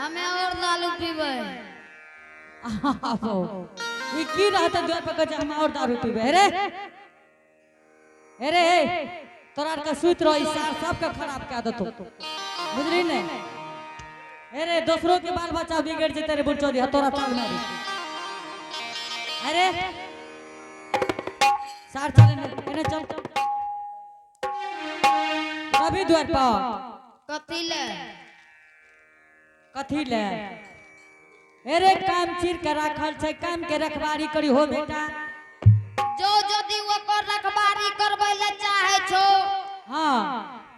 हमें और दारू पीबै। आबो ई की रहते द्वार पर कहै छै हम और दारू पीबै। रे अरे ए, तोरा आर के सुति रह, ई सार सबके खराब कए देतौ, बुझली ने? अरे दोसरो के बाल बच्चा बिगड़ जेतै रे बुढ़चोदी, तोरा चल में। अरे सार चल एने, एने चल अभी द्वार पर। कथी ले? कथी ले? अरे काम चीर के राखल छै, काम के रखवारी करी हो बेटा। जो यदि ओकर रखवारी करबै ले चाहे छो, हाँ,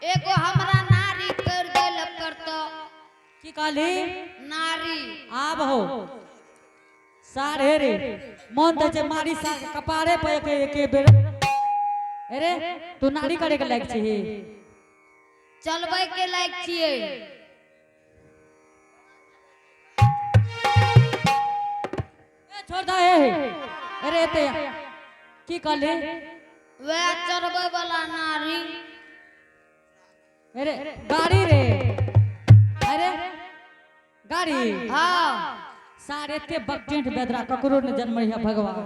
एगो हमरा नारी कर देल करतो। की कहली? नारी। आब हो सार, हे रे मन तऽ छै मारी सार के कपारे पर एके एके बेर। अरे तू नारी करे के लायक छी? चलबै के लायक छियै। ए छोड़ दे हे। अरे एते की कहली? वएह चढ़बै वाला नारी। अरे गाड़ी रे, अरे गाड़ी। हाँ। सार एते बकटेंट बेदरा ककरो ने जन्म है भगवान।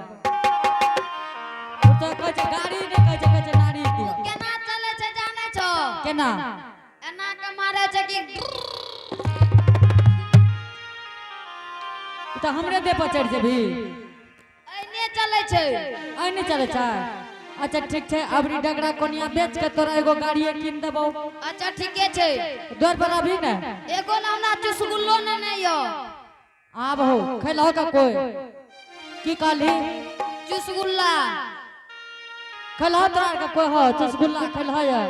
ओ तऽ कहै छै गाड़ी ने कहै छै, कहै छै नारी के। केना चलै छै जानै छो? केना? एना के मारे छै कि ई तऽ हमरे देह पर चढ़ि जेबही। एने चलै छै। आइ नहि चलै छै? अच्छा ठीक छै, अबरी डगरा कोनिया बेच के तोरा एगो गाड़िए कीन देबौ। अच्छा ठीके छै। द्वार पर अभी ने। एगो ने हमरा चुसगुल्लो ने नहि यो। आब हो खेलहो का कोई? की कहली? चुसगुल्ला। खेलहो तोरा आरके कोई? हो चुसगुल्ला खेलहो ये?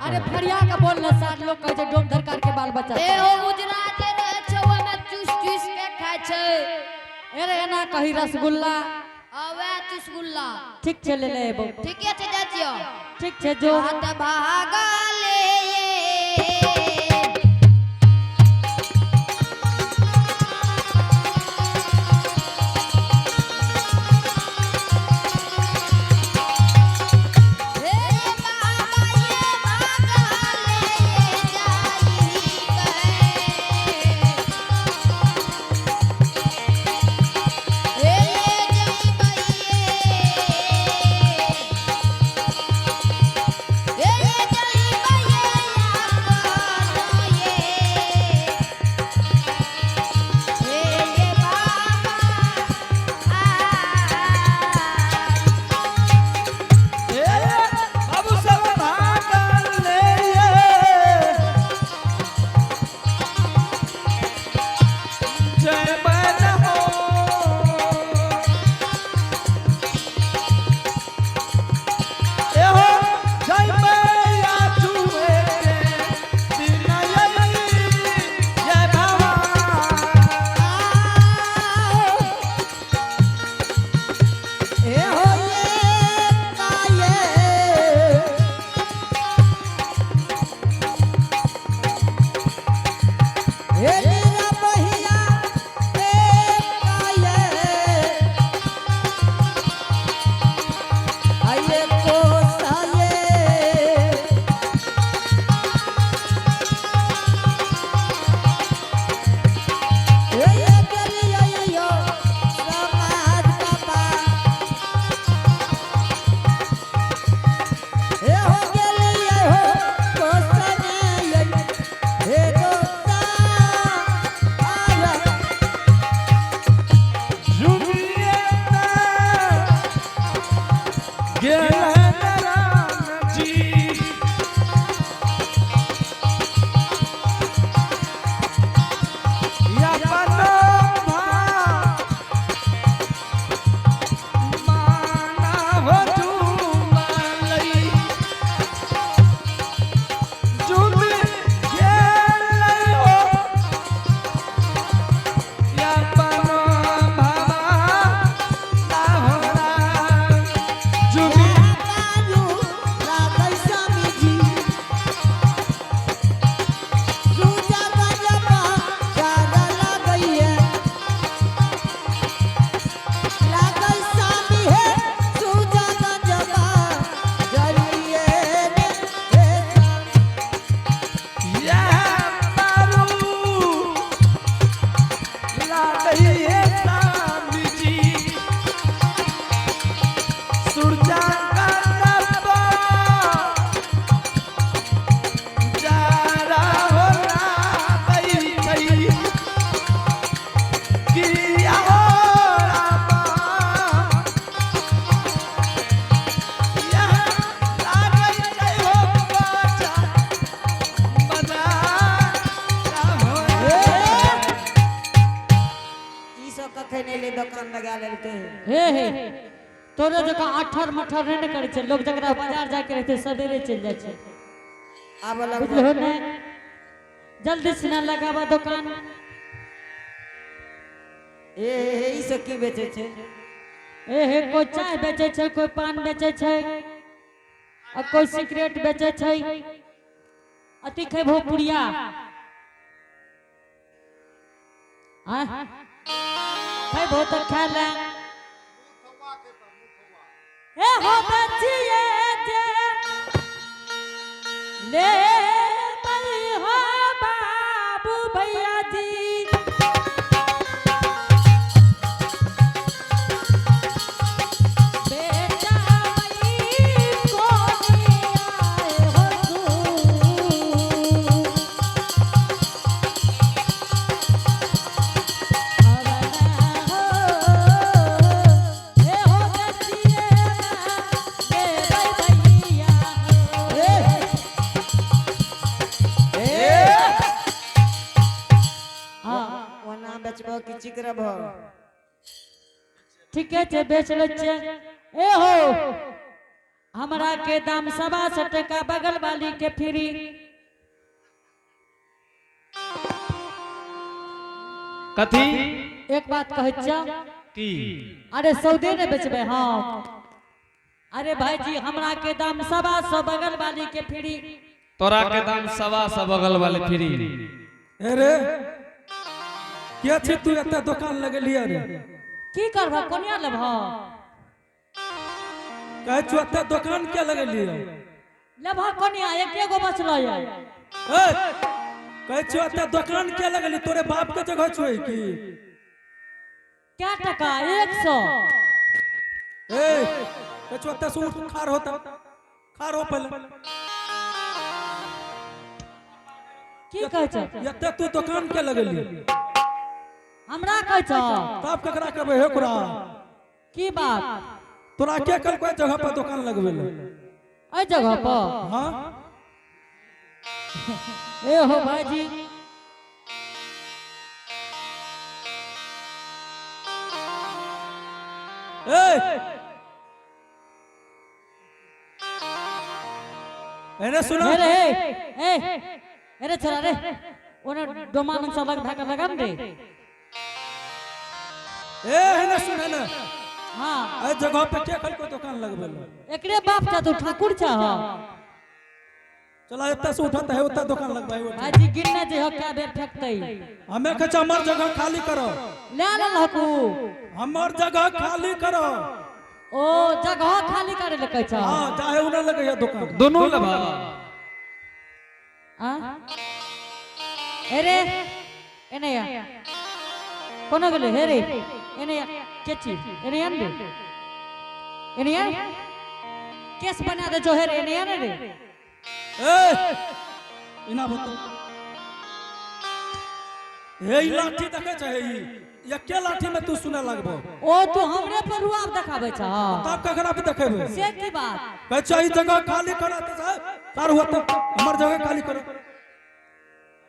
अरे फरिया के बोल न, सार लोग कहै छै डोम धरकार के बाल बच्चा। ए ओ उजरा जे रहै छै ओहिमे चूस चूस के खाइ छै। अरे एना कही रसगुल्ला। आ वएह चुसगुल्ला। ठीक छै, ले ले एबौ। ठीके छै, जाइ छियौ। ठीक छै जो। हाथ भागले। हे बाबा ये भागले जाई हे जइबैये, हे जइबैये हे बाबा आ। ए बाबू सब भागल ले जय बन हो। ए हो जय मैया चुए के दिनयई जय भवानी। ए हो ये काये हे लीला बहिया ए काये आये कोसाये। ए ये गलिया यो समाज बाबा हे हो गेलियै हो कोसने हे दोस्ता। दुकान लगा लेलकै। हे हे, तोरे जकाँ अठर मठर नहि ने करै छै लोग, जकरा बाजार जाके रहते सवेरे चलि जाइ छै। आब बुझलो लगभग ने, जल्दी से ना लगाबा दुकान। ए हे हे, ई सब की बेचै छै? ए हे, कोई चाय बेचै छै, कोई पान बेचै छै आ कोई सिगरेट बेचै छै। अति खेबहो पुड़िया? आँय, खेबहो तऽ खा ले। ए हो बचिए जे ले हो बाबू भैया जी, बेटा बई कोनिया हो तू। अवना हो, ए हो बचिए ना देबै भैया हो। ए हाँ। ओना बेचबो कि चिकरबो? ठीके छै, बेच लै छियै। ए हो, हमरा के दाम 125 टका, बगल वाली के फ्री। कथी? एक बात कहै छियौ। की? अरे सौदे ने बेचबै हम। अरे भाईजी, हमरा के दाम 125, बगल वाली के फ्री। तोरा के दाम 125, बगल वाले फ्री। अरे के छी तू? एते दुकान लगेलियै रे? की करबह, कोनिया लेबह? कहै छौ एते दुकान किया लगेलियै? लेबह कोनिया? एके गो बचलो ये। ए, कहै छौ एते दुकान किया लगेली? तोरे बाप के जगह छौ की? क्या टका? 100। ए, कहै छौ एते से उठ, खार होता, खार हो पहले। की कहै छौ? एते तू दुकान किया लगेली? हमरा कहै छौ? तब ककरा कहबै हे ओकरा? की बात? तोरा के कहलको एहि जगह पर दुकान लगबै ले? एहि जगह पर? हाँ। ए हो भाईजी, ए, एने सुना। हे रे, ए ए, अरे छोरा रे, ओने डोमान से अलग भए के लगन रे। ए, एने सुन, एने। हाँ। एहि जगह पे के कहलको दुकान लगबै ले? एकरे बाप छा, तू ठाकुर छा हो? चला, एतऽ से उठत है, ओतऽ दुकान लगबै। भाईजी, गिनने जे हो क्या बेर फेंकतै। हमे कहै छै हमर जगह खाली करो। ले लेलहकू। हमर जगह खाली करो। ओ जगह खाली करे ले कहै छौ? हाँ, चाहे उन्हें लगे है दुकान। दुनू लेबह? आ अरे, एने आ, कोना गेलै? हे रे, एने आ, के छी? एने आ ने रे, एने आ, केस बना दे जो। हे रे, एने आ ने रे। ए, इना बतो, हे ई लाठी देखै छै? हे ई एके लाठी में तू सुने लगबो। ओ तू हमरे पर रुआब देखाबै छ? तब ककरा पे देखेबै? से की बात? कहै छै ई जगह खाली करो तऽ साहब कार हुआ तऽ हमर जगह खाली करो।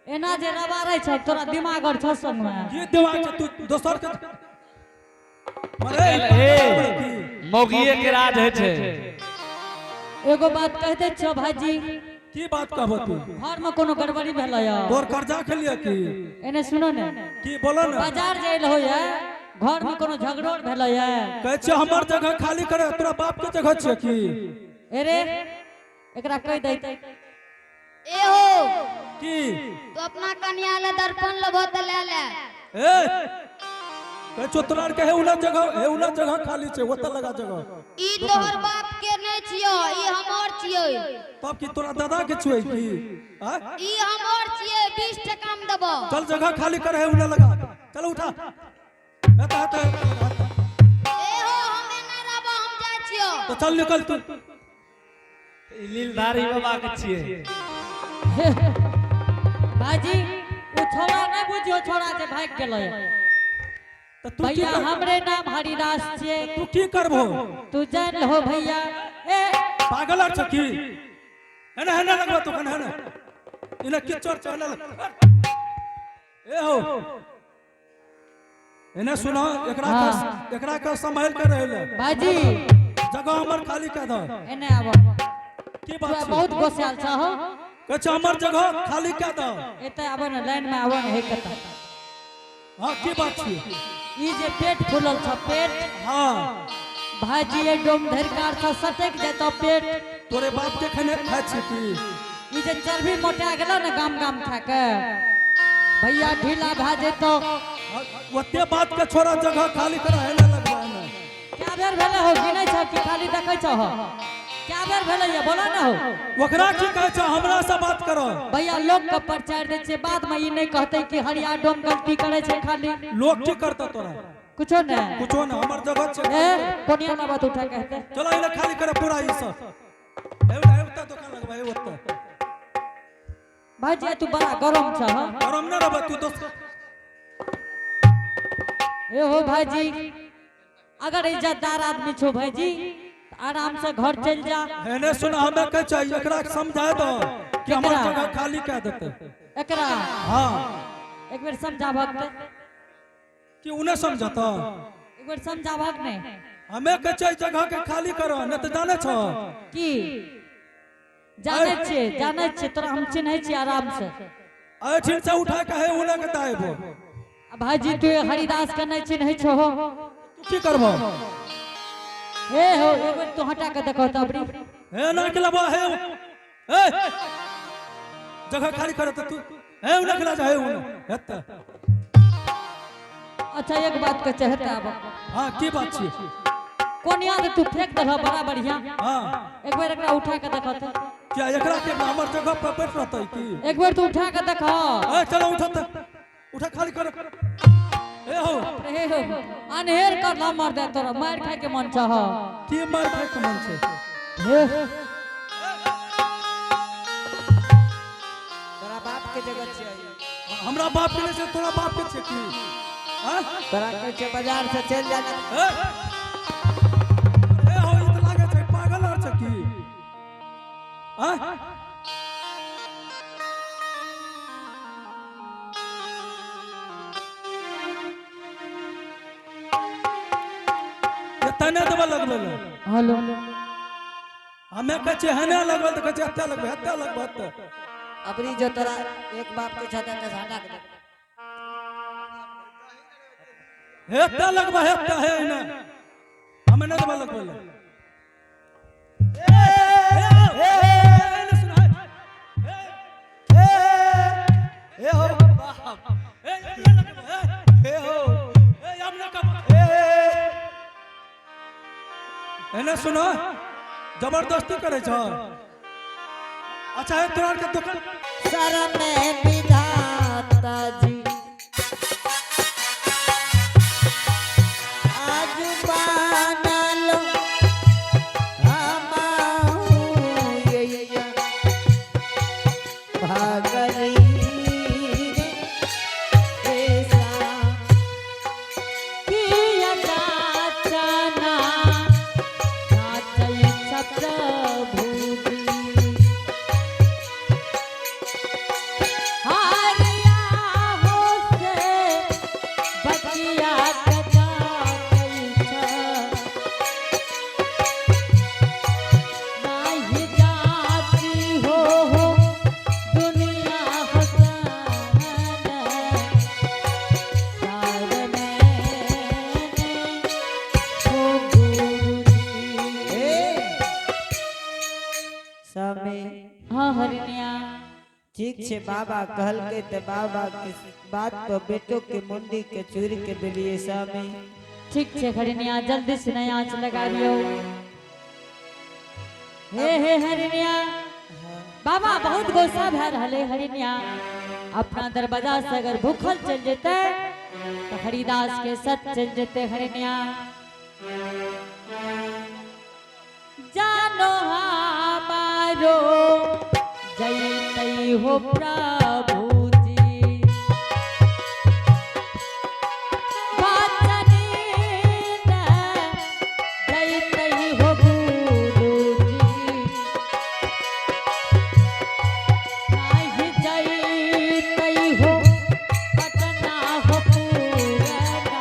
एना जे रबारै छ, तोरा दिमाग और छ संगमे? ये दिमाग छै? तू दोसर के मरे। ए, मौगिए के राज होइ छै। एगो बात कह दै छियौ भाईजी। की बात कहबो तू? घर में कोनो गड़बड़ी भेलै या? तोर कर्जा खेलिए की? एने सुनो ने। की? बोलो ने। बाजार जाइल होइए, घर में कोनो झगड़ो भेलै या? कहै छै हमर जगह खाली करे, तोरा बाप के जगह छै की? अरे, एकरा कहि दै। ए हो। की? तू अपना कन्या ले दर्पण लेबो तऽ ले ले। ए, कहै छौ तोरा आर के हे उला जगह, हे उला जगह खाली छै, ओतऽ लगा जगह। ई तोहर बाप के नहि छियौ, ई हमर छियै। तब की तोरा दादा के छुए की आय? ई हमर छियै, 20 टका मे देबो। चल, जगह खाली कर, है उला लगा, चल उठा, हता हता हता। ए हो, हमे नहि रहबो, हम जाइ छियौ। तो चल, निकल तू। ई लीलधारी बाबा के छियै। भाईजी, ओ छोरा नहि बुझियो, छोरा जे भागि गेलै। तो तू की भैया, कर हमरे नाम हरिदास छियै। तू की करबो? तू जान लहो भैया, ए। पागल आर छ की? है ना, है ना, लगवा तू है ना, इने किचड़ छ, है ना। ए हो। एने सुनो, एकरा हाँ। के एकरा के संभाल के रहे ले। भाईजी, जगह हमर खाली कह दो। एने आबो। की बात छै? बहुत गोसाल छ हो। कहै छै हमर जगह खाली कह दो। एते आबो ने, लाइन में आबो ने, हे कता। हाँ, की बात छै? ई जे पेट फूलल छ पेट। हाँ। भाईजी, ये डोम धरकार छ सटक जेतो पेट। तोरे बाप के खाने खाइ छै की? ई जे चर्बी मोटा गेलो ने गाम गाम खा के, भैया ढीला भा जेतो। हाँ, ओते बात के छोड़ा, जगह खाली करा है ना लगवा है। क्या बेर भेले हो, गिनै छ कि खाली देखै छ हो? क्या बेर भेले ये बोला ना हो। ओकरा की कहै छै, हमरा से बात करो। भैया, लोग के प्रचार दै छै, बाद में ई नहीं कहते कि हरिया डोम गलती करे छै खाली। लोग की करता तोरा? कुछो नहीं। कुछो ना, हमर जगह छै। ए कोनिया ना बात उठा कहते। चलो, इने खाली करे पूरा ई सब। हे हे ओते दुकान लगवा, हे ओते। भाईजी, तू बड़ा गरम छ हो। गरम न रहबे तू दोस्त। ए हो भाईजी, अगर इज्जतदार आदमी छो भाईजी, त आराम से घर चल जा। एने सुन, हमें कह चाहिए एकरा समझा दो कि हमर केकरा? जगह खाली कह देते। एकरा? हाँ। एक बेर समझाबक त। कि उन्हें समझता? एक बेर समझाबक नहीं? हमें कह चाहिए जगह के खाली करो, नहीं तो जाने छो। की जाने छियै, जाने छियै तोरा, हम चिन्है छियै आराम से। अठिन से उठा के है उन्हें के दाएबो। आ भाईजी, तू हरिदास के नहीं चिन्है छो हो। तू की करबो? ए हो, एक बेर तू हटा के देखो त अबरी। हे ना के लबा हे, ए जगह खाली करो तो तू हे उन्हें के ला जा, हे उन्हें हेता। अच्छा, एक बात के चाहते आब। हां, की बात छी? कोनिया दे तू फेंक देलह बड़ा बढ़िया। हां। एक बेर एकरा उठा के देखो त। क्या एकरा के हमर जगह पर बैठ रहतै की? एक बेर तू उठा के देखो। ए चलो, उठो त, उठा, खाली करो। ए हो। हे हो, अनहेर कर ला मर दे, तोरा मार खाए के मन चाह। की मार खाए के मन छै? हे। तोरा बाप के जगह छै। हमरा बाप के नहीं छै, तोरा बाप के छै की? हाँ? तोरा कहै छै बाजार से चलि जा ना। ए ए हो, ई त लागे छै पागल आर छै की? हाँ? एतऽ नहि देबऽ लगबै लए। हेलो। हमे कहै छियै हेने लगबै तऽ कहै छै एतऽ लगबै, एतऽ लगबै, एतऽ। अबरी जो तोरा एक बाप के छता त हटा के देख। एतऽ लगबै, एतऽ हे एने। हमे नहि देबऽ लगबै लए। ए, ए, ए, एने सुन, हे। ए हो बाप। ए, एने लगबै, हे। ए हो। ए, हम नहि कहब। ए। एने सुनो, जबरदस्ती करे छ। अच्छा, हे तोरा के दुकान शरण में विधाता जी आज बानलो हमाहू यैया भागरी रे ऐसा। किया नाचना नाचै छ प्रभुजी, हारिया हो से बचिया के जातै छ, नाही जाती हो हो दुनिया हुसैन शरण हो गुरुजी। ए स्वामी। हाँ हरिणिया। ठीक छै, बाबा कहलकै तऽ बाबा के बात पर बेटो के मुंडी के चूर के देलिए स्वामी। ठीक छै हरिणिया, जल्दी से नया आँच लगा लियो। हे हे हरिणिया, बाबा बहुत गुस्सा भए रहल है हरिणिया। अपना दरवाजा से अगर भूखल चल जेते तो हरिदास के सत चल जेते हरिणिया। जानो हमारो जैतै हो प्रभु जी, बाचनी न जैतै हो गुरुजी, नाही जैतै हो पटना हो पूरना।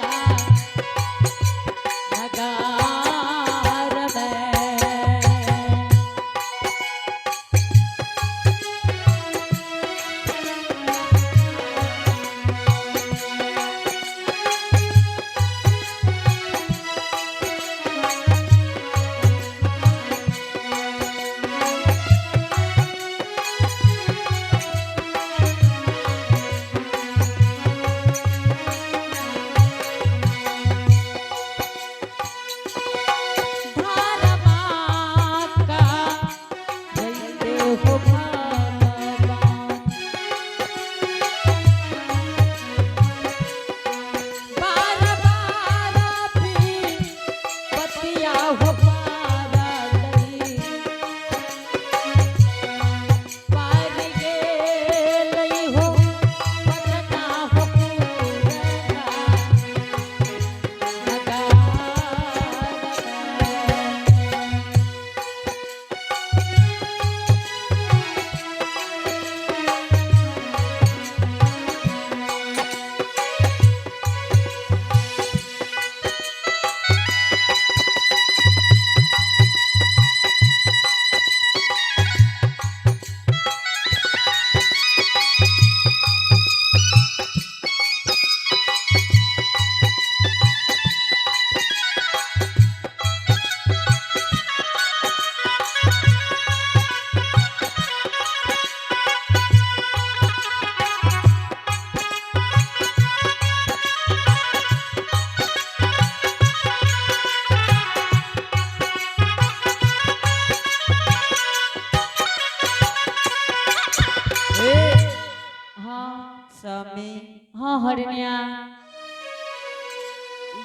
स्वामी। हाँ हरिणिया।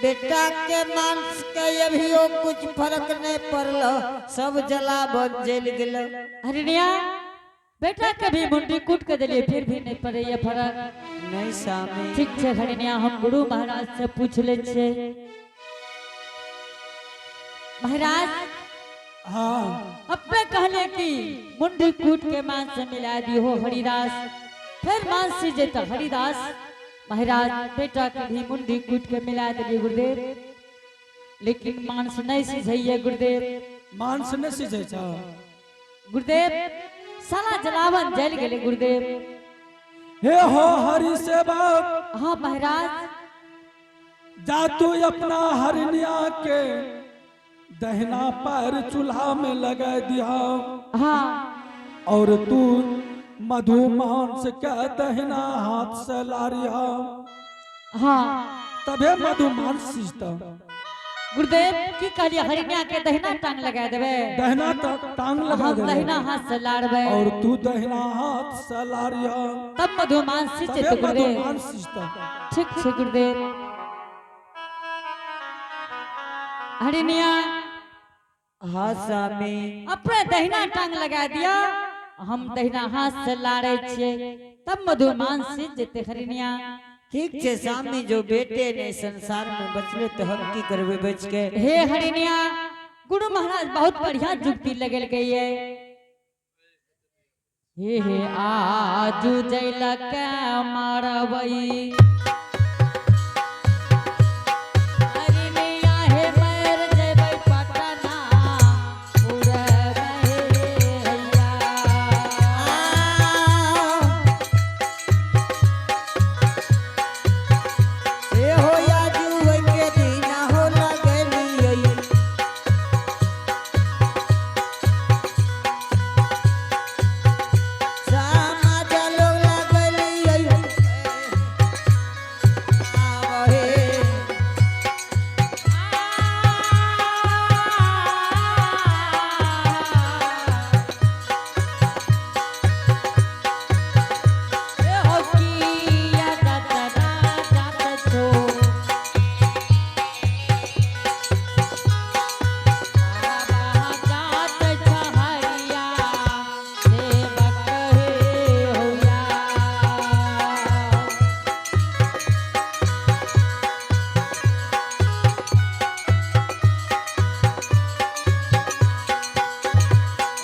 बेटा के मांस के अभियो कुछ फर्क नहीं पड़ल, सब जला बन जल गेल। हरिणिया बेटा के भी मुंडी कूट के दिलिए फिर भी नहीं पड़े ये फर्क। नहीं स्वामी। ठीक छै हरिणिया, हम गुरु महाराज से पूछ ले छियै। महाराज हाँ अपने कहले कि मुंडी कूट के मांस से मिला दियो हरिदास, फिर मांस सीजे तो हरिदास। महाराज बेटा के भी मुंडी कूट के मिला दिलिए गुरुदेव, लेकिन मांस नहीं सीझैये गुरुदेव। मांस नहीं सीझै छै गुरुदेव, साला जलावन जल गेले गुरुदेव। हे हो हरि सेवक। हाँ महाराज। जा तू अपना हरिणिया के दहिना पैर चूल्हा में लगा दिया। हाँ। और तू मधु मांस के दहिना हाथ से लारिया। हाँ। तबे मधु मांस सीझता। गुरुदेव की कहलिए हरिणिया के दहिना टांग लगा देबे? दहिना टांग लगा हम देबे। दहिना हाथ से लाड़बे और तू दहिना हाथ से लारिया, तब मधु मांस सीझते तबे मधु गुरुदेव। मांस सीझता। ठीक छै गुरुदेव। हरिणिया। हाँ स्वामी। अपने दहिना टांग लगा दिया, हम दहिना हाथ से लाड़े छियै, तब मधु मांस सीझ जेते हरिणिया। ठीक छै स्वामी, जो बेटे ने संसार में बचले तो हम की करबे बच के? हे हरिणिया, गुरु महाराज बहुत बढ़िया जुक्ति लगल गई है। हे हे आजू जैलक मारबई हरिणिया, हे मर जेबै पटना पुरबै हैया। ए हो याजू के दीना हो लगलियै, समाज लोग लगलियै, आवहे। ए हो किया जतना जात छो, बाबा जात छहरिया, सेवक हे होया।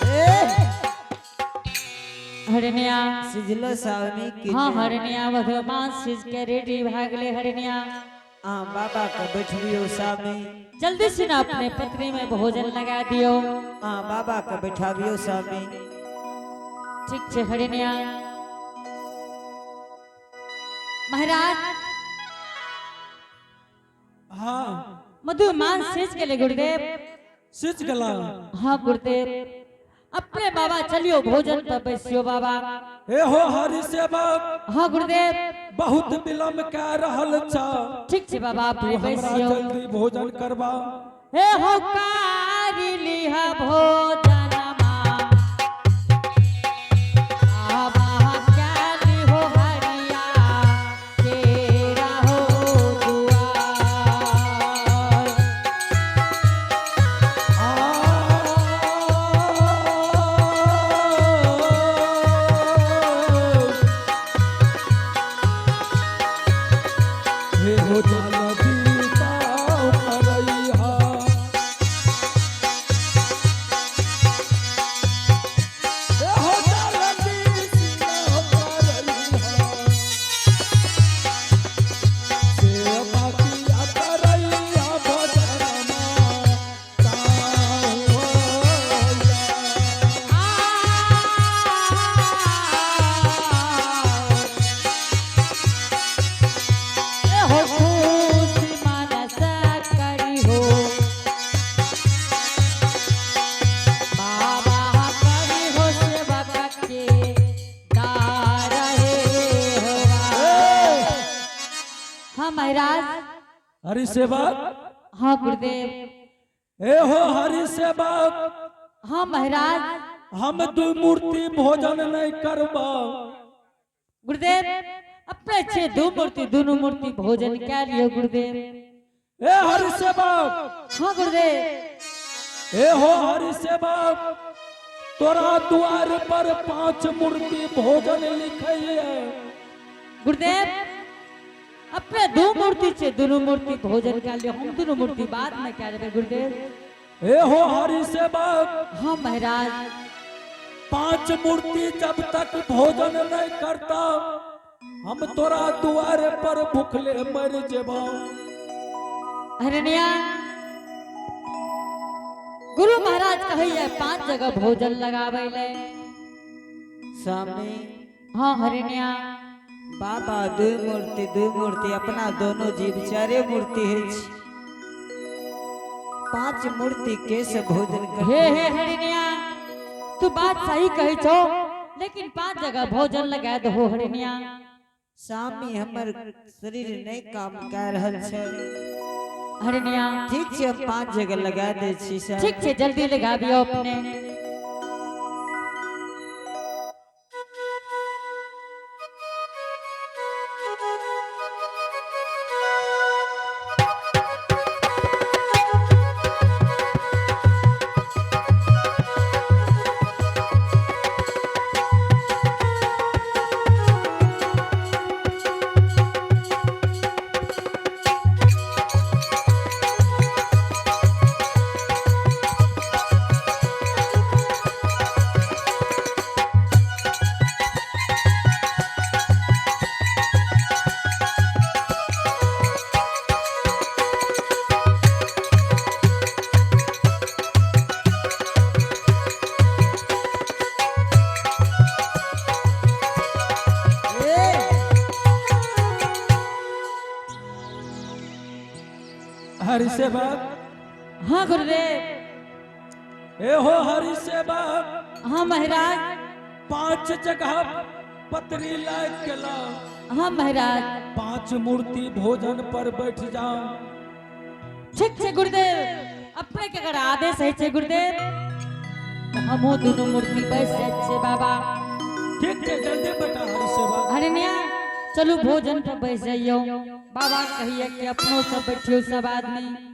ए हरिणिया। सिजलो स्वामी की? हाँ हरिणिया, मधुमास सीज के रेडी भागले हरिणिया। हाँ बाबा के बैठबियो स्वामी। जल्दी से ना अपने पत्नी में भोजन लगा दियो। हाँ बाबा के बैठाबियो स्वामी। ठीक छै हरिणिया। महाराज। हाँ। मधु मांस सीज गेले गुरुदेव। सीझ गेला? हाँ गुरुदेव। अपने बाबा चलियो भोजन पर बैसियो बाबा। हे हो हरि सेवक। हाँ गुरुदेव। बहुत विलम्ब कै रहल छा। ठीक छै बाबा, तू अपने हमरा बैसियो। जल्दी भोजन करबा। हे हो कारी लिहा भोजनमा, बाबा काली हो हरिया तेरा हो दुआर। हे हो जल बीताओ करैहा। हे हो जल बीताओ करैहा। सेवा किया करैहा भजनमा ताऊ होया। हो खुश मनस करी हो बाबा, करी हो सेवक के दार हे होवा। हाँ महाराज। हरि सेवक। हाँ गुरुदेव। हे हो हरि सेवक। हाँ महाराज। हम दू मूर्ति भोजन नहीं करबा। गुरुदेव, अपने छे दू मूर्ति, दुनू मूर्ति भोजन कए लियौ गुरुदेव। ए हरि सेवक। हाँ गुरुदेव। ए हो हरि सेवक, तोरा द्वार पर 5 मूर्ति भोजन लिखैये। गुरुदेव अपने 2 मूर्ति छे, दुनू मूर्ति भोजन कए लियौ, हम दुनू मूर्ति बाद में कए लेबै गुरुदेव। ए हो हरि सेवक। हाँ महाराज। 5 मूर्ति जब तक भोजन नहीं करता हम तोरा द्वार पर भूखले मर जेबा। हरनिया गुरु महाराज कहिए 5 जगह भोजन लगावे ले। स्वामी। हाँ हरनिया। बाबा 2 मूर्ति 2 मूर्ति अपना दोनों जीव 4 मूर्ति है, 5 मूर्ति कैसे भोजन कर? हे हे हरनिया तू बात सही कही छो, लेकिन 5 जगह भोजन लगा दो हरनिया। स्वामी हमर शरीर नहीं काम कर रहल छे। हरनिया ठीक छे, हम 5 जगह लगा दे छी सर। ठीक छे, जल्दी लगाबियो अपने। हरि सेवक। हाँ गुरुदेव। ए हो हरि सेवक। हाँ महाराज। 5 जगह पतरी लाग गेला। हाँ महाराज। 5 मूर्ति भोजन पर बैठ जाओ। ठीक छे गुरुदेव, अपने के अगर आदेश है छे गुरुदेव तो हमहू दुनू मूर्ति बैठ जाय छे बाबा। ठीक छे, जल्दी बैठा हरि सेवक। हरनिया चलू भोजन पर बैठ जाइयो। बाबा कहिए कि अपनो सब बैठियो सब आदमी।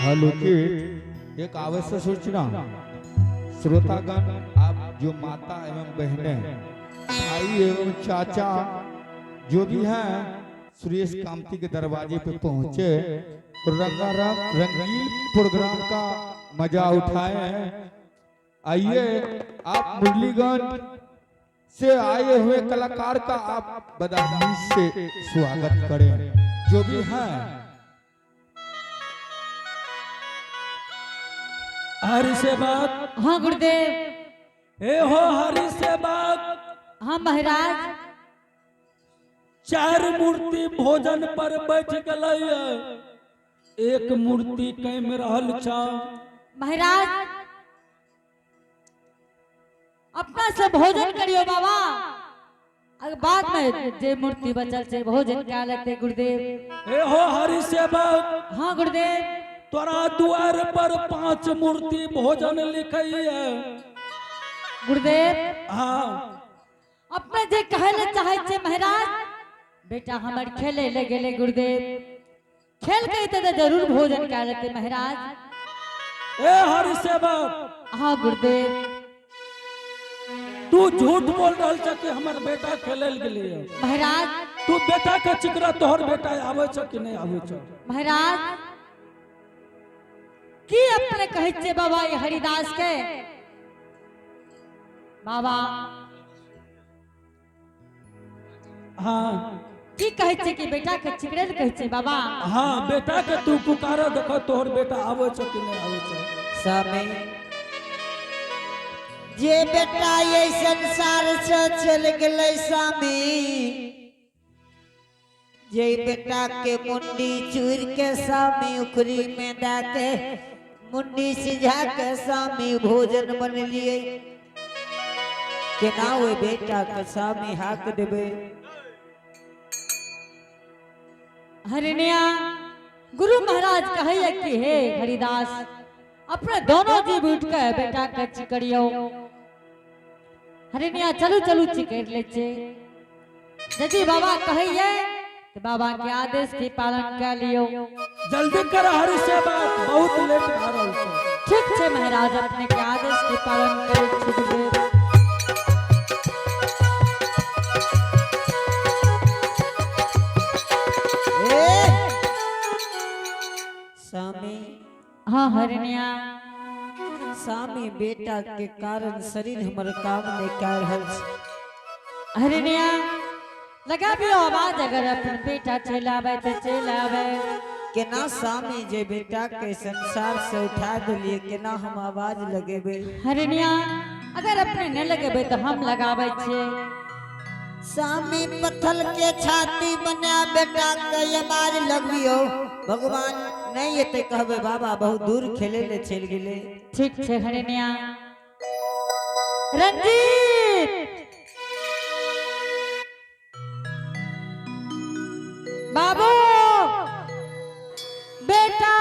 अलोकित एक आवश्यक सूचना, श्रोतागण आप जो माता एवं बहनें, भाई एवं चाचा जो भी हैं सुरेश कामती के दरवाजे पे पहुंचे और रंगारंग रंगीन प्रोग्राम का मजा उठाए। आइए आप मुरलीगंज से आए हुए कलाकार का आप बदामी से स्वागत करें जो भी हैं। हरि सेवक। हाँ गुरुदेव। ए हो हरि सेवक। हाँ महाराज। 4 मूर्ति भोजन पर बैठ गए, 1 मूर्ति कम रहल छा। महाराज अपना से भोजन करियो बाबा, अगर बाद में जे मूर्ति बचल छे भोजन क्या लगते गुरुदेव। ए हो हरि सेवक। हाँ गुरुदेव। तोरा द्वार पर 5 मूर्ति भोजन लिखैये। गुरुदेव। हाँ। अपने जे कहे ले चाहे छे महाराज, बेटा हमर खेले ले गेले गुरुदेव, खेल के ते जरूर भोजन कर लेते महाराज। ए हरि सेवक। हाँ गुरुदेव। तू झूठ बोल रहल छ कि हमर बेटा खेले ले गेले। महाराज। तू बेटा के चिकरा, तोहर बेटा आवे छ कि नहीं आवे छ? महाराज की अपने कहै छे बाबा ये हरिदास के? बाबा हाँ की कहै छे कि बेटा के चिकरे कहै छे बाबा? हाँ बेटा के तू पुकार, देखो तोहर बेटा आवे छ कि नहीं आवे छ। स्वामी जे बेटा ये संसार से चल गए स्वामी, जे बेटा के मुंडी चूर के स्वामी उखरी में डाके मुंडी सिझा के स्वामी भोजन बन लिए। केना ओहि बेटा के स्वामी हाक देबै? हरिणिया, गुरु महाराज कहैया कि हे हरिदास, अपने दोनों जीव उठ के बेटा के चिकरियो। हरिणिया, चलू चलू, चिकर ले छे। यदि बाबा कहैया तो बाबा के आदेश के पालन कर लियो। जल्दी कर हरि से बात, बहुत लेट भऽ रहल छै। ठीक छै महाराज, अपने के आदेश के पालन करै छी गुरुदेव। ए स्वामी। हाँ हरिणिया। स्वामी, बेटा के कारण शरीर हमर काम नहीं कर रहल छै। हरिणिया, लगाबियो आवाज, अगर अपन बेटा चलि आबै तऽ चलि आबै। केना स्वामी, जे बेटा के संसार से उठा देलिए, केना हम आवाज लगेबै? हरिणिया, अगर अपने नहीं लगेबै तऽ हम लगाबै छियै। स्वामी, पत्थर के छाती बना बेटा के आवाज लगबियो, भगवान नहीं एते कहबे बाबा बहुत दूर खेले ले चलि गेले। ठीक छै हरिणिया। रंजीत बाबू, बेटा।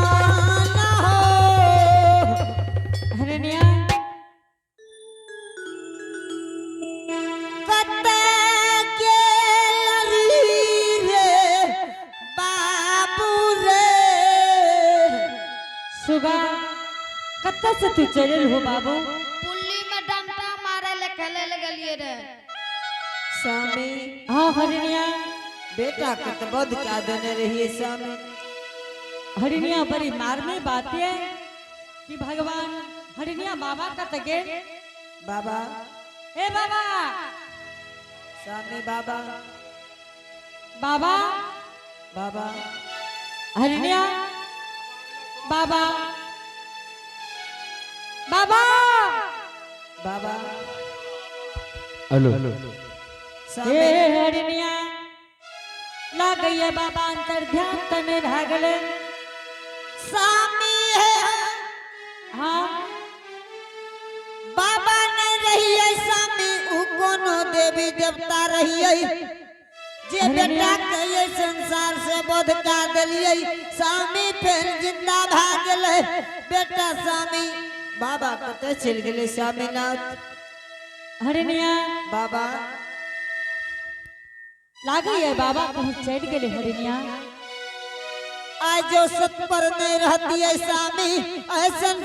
भगवान हो। हरिणिया। कतऽ गेल रे बाबू रे? सुगा, कतऽ से तू चलल हो बाबू? पुल्ली में डंटा मारे ले खेले ले गेलिए रे। स्वामी। हाँ हरिणिया। बेटा के तऽ बध कए देने रहिए स्वामी। हरिणिया, बड़ी मारने बात है कि भगवान, हरिणिया, बाबा कतऽ गेल? बाबा। हे बाबा। स्वामी, बाबा। बाबा। बाबा। हरिणिया, बाबा, बाबा। बाबा। हेलो। स्वामी। हे हरिणिया, लागैया बाबा अंतर ध्यान तने भागले। स्वामी है। हाँ। बाबा नहीं रहिए स्वामी, उ कोनो देवी देवता रहिए जे बेटा के ये संसार से बोध का देलिए स्वामी, फिर जिंदा भा गेलै बेटा। स्वामी, बाबा कतऽ चलि गेलै स्वामीनाथ? हरिणिया। बाबा। लागैया बाबा कहीं चलि गेले हरिणिया। आज जो सत पर नहीं रहती है स्वामी, ऐसन